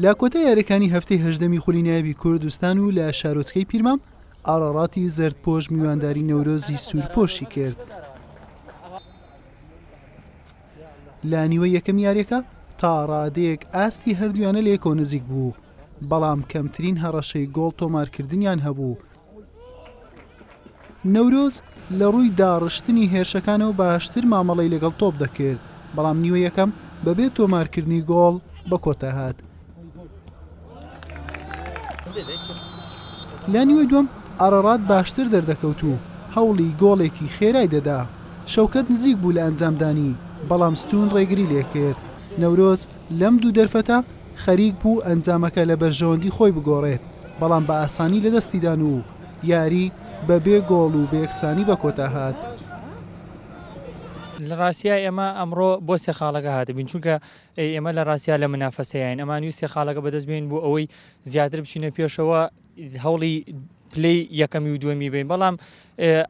لە کۆتا یاریەکانی هەفتەی هەژدەمی خولی نایابی کوردستان و لە شارۆچکەی پیرمام ئاراراتی زەردپۆش میوانداری نەورۆزی سوورپۆشی کرد. لە نیوەی یەکەم یاریەکە تا ڕادەیەک ئاستی هەردوویانە لەیەکەوە نزیک بوو، بەڵام کەمترین هەڕەشەی گۆڵ تۆمارکردنیان هەبوو. نەورۆز لە ڕووی داڕشتنی هێرشەکانەوە باشتر مامەڵەی لەگەڵ تۆپ دەکرد، بەڵام نیوەی یەکەم بەبێ تۆمارکردنی گۆڵ بە کۆتا هات. لە نیوەی دووەم ئارارات باشتر دەردەکەوت و هەوڵی گۆڵێکی خێرای دەدا، شەوکەت نزیک بوو لە ئەنجامدانی، بەڵام ستوون ڕێگری لێکرد. نەورۆز لەم دوو دەرفەتە خەریک بوو ئەنجامەکە لە بەرژەوەندی خۆی بگۆڕێت، بەڵام بە ئاسانی لەدەستیدان و یاری بە بێ گۆڵ و بە یەکسانی بە کۆتا هات. لە ڕاستیا ئێمە ئەمڕۆ بۆ سێ خاڵەکە هاتبووین، چونکە ئێمە لە ڕاستیا لە منافەسەیاین، ئەمانویست سێ خاڵەکە بەدەست بێنین بۆ ئەوەی زیاتر بچینە پێشەوە، هەوڵی پلەی یەکەمی و دووەمی بین، بەڵام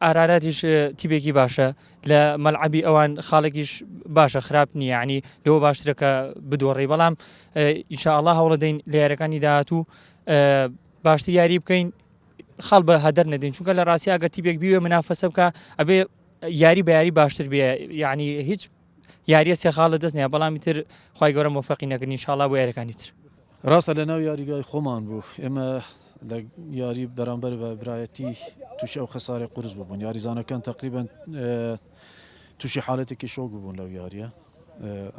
ئاراراتیش تیپێکی باشە لە مەلعەبی ئەوان خاڵێکیش باشە خراپ نییە ینی لەوە باشترە کە بدۆڕی بەڵام ئینشاءڵڵا هەوڵەدەین لە یاریەکانی داهاتوو باشتر یاری بکەین خاڵ بە هەدەر نەدەین چونکە لە ڕاستی ئەگەر تیپێک بیوێ منافەسە بکە ئەبێ یاری بە یاری باشتر بێ یعنی هیچ یاریە سێ خاڵ لە دەست نیە بەڵامی تر خی گەورە مۆفقی نەکردین ئینشاءڵڵا بۆ یاریەکانی تر. ڕاستە لە ناو یاریگای خۆمان بوو ئێمە لە یاری بەرامبەر بە برایەتی تووشی ئەو خەسارەی قورس ببوون یاریزانەکان تقریبا تووشی حالەتێکی شۆک ببوون لەو یاریە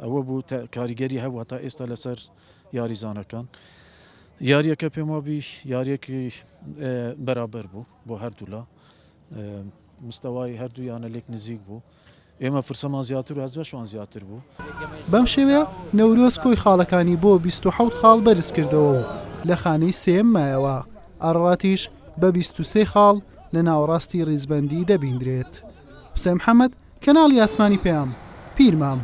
ئەوە بوو کاریگەری هەبوو هەتا ئێستا لەسەر یاریزانەکان یاریەکە پێم وابی یاریەکی بەرابەر بوو بۆ هەردوولا مستەوای هەردوو یانە لێک نزیک بوو ئێمە فرسەمان زیاتر و هەزبەشمان زیاتر بوو. بەم شێوەیە نەورۆز کۆی خاڵەکانی بۆ 27 خاڵ بەرزکردەوە و لە خانەی سێیەم مایەوە، ئاراراتیش بە 23 خاڵ لە ناوەڕاستی ریزبەندی دەبیندرێت. حوسێن محەمەد، کەناڵی ئاسمانی پەیام، پیرمام.